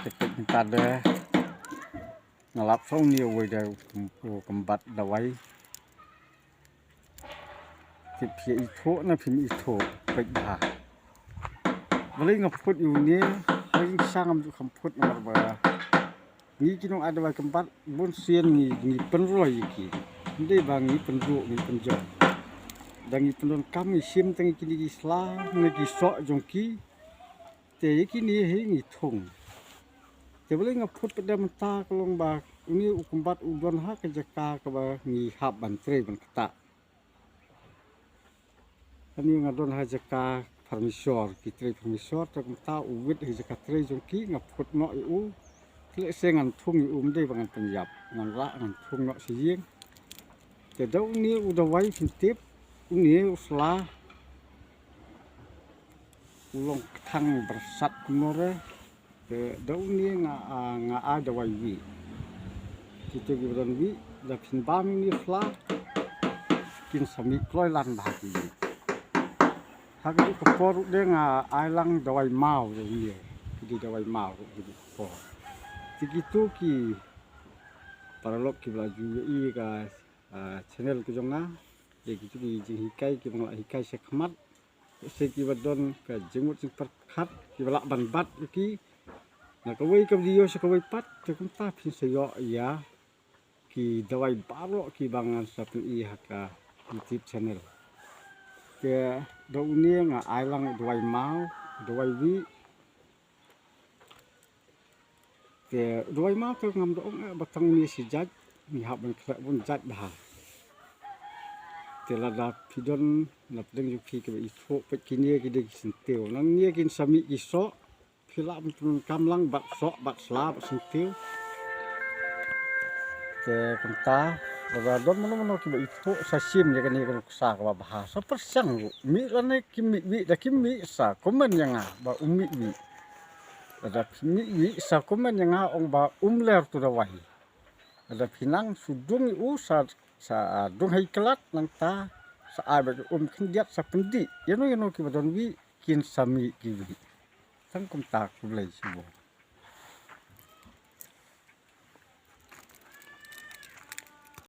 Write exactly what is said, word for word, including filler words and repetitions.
Te peit mynta de nga lap song ni wei de u kymbat dawai. Te phi ithuh na phim ithuh peit bha. Balei nga phut ïa une, balei nga sha ngam ju kham phut namar ba ngi ki nong ai dawai kymbat bun sien ngi ngi pynroi ïa ki. Ym dei ba ngi pynduh ngi pynjot. Da ngi pyndonkam ngi shim tang ïa kine ki sla ne ki soh jong ki. Te ïa kine hi ngi thung. Te balei nga phut pat de mynta ka long ba une u kymbat u don ha ka jaka kaba ngi hap ban trei ban ktah. Kane nga don ha jaka pharmesor, ki trei pharmesor, te kumta u wit ha jaka trei jong ki, nga phut noh ïa u. Te lehse ngan thung ïa u, ym dei ba ngan pynïap, ngan rah ngan thung noh sha ïing. Te da une u dawai phin tip, une u sla u long kthang byrsat kumno re. Te da une nga, ah, nga ai dawai wieh. Kito kiba don wieh, da phin bam une u sla, kin sa mih kloi lan bha ki wieh. Ha kajuh ka por ruh de nga ai lang dawai maw da une. Ki dei dawai maw ruh kajuh ka por. Te kito ki paralok kiba la ju ïohi ka, ah, channel ka jong nga, ïa kito ki jinghikai kiba nga la hikai sha khmat. Lehse kiba don ka jingmut jingpyrkhat kiba lah ban bat ïa ki na kawei ka video sha kawei pat, te kumta phin sa ïoh ïa ki dawai baroh kiba ngan sa pyni ha ka YouTube channel. Te da une nga ai lang dawai maw, dawai wieh. Te dawai maw te ngam da ong eh ba tang une shi jait, ngi hap ban khleh bun jait bha. Te lada phi don na pdeng jong phi kiba ithuh, peit kine ki dei ki syntiew, nangne kin sa mih ki soh. Phi lah ban pyndonkam lang bad soh bad sla bad syntiew. Te kumta lada don mano mano kiba ithuh sa shim ïa kane ka nuksa kaba bha, sa pyrshang ruh, mih lane kim mih wieh, da kim mih sa comment ïa nga ba um mih wieh. Lada kim mih wieh sa comment ïa nga ong ba um ler tu dawai. Lada phi nang shu dung ïa u sa, sa, ah, dung ha i klat, nangta sa ai bad um khyndiat sa pyndih. Ïano ïano kiba don wieh kin sa mih ki wieh. Tang kumta, khublei shibun.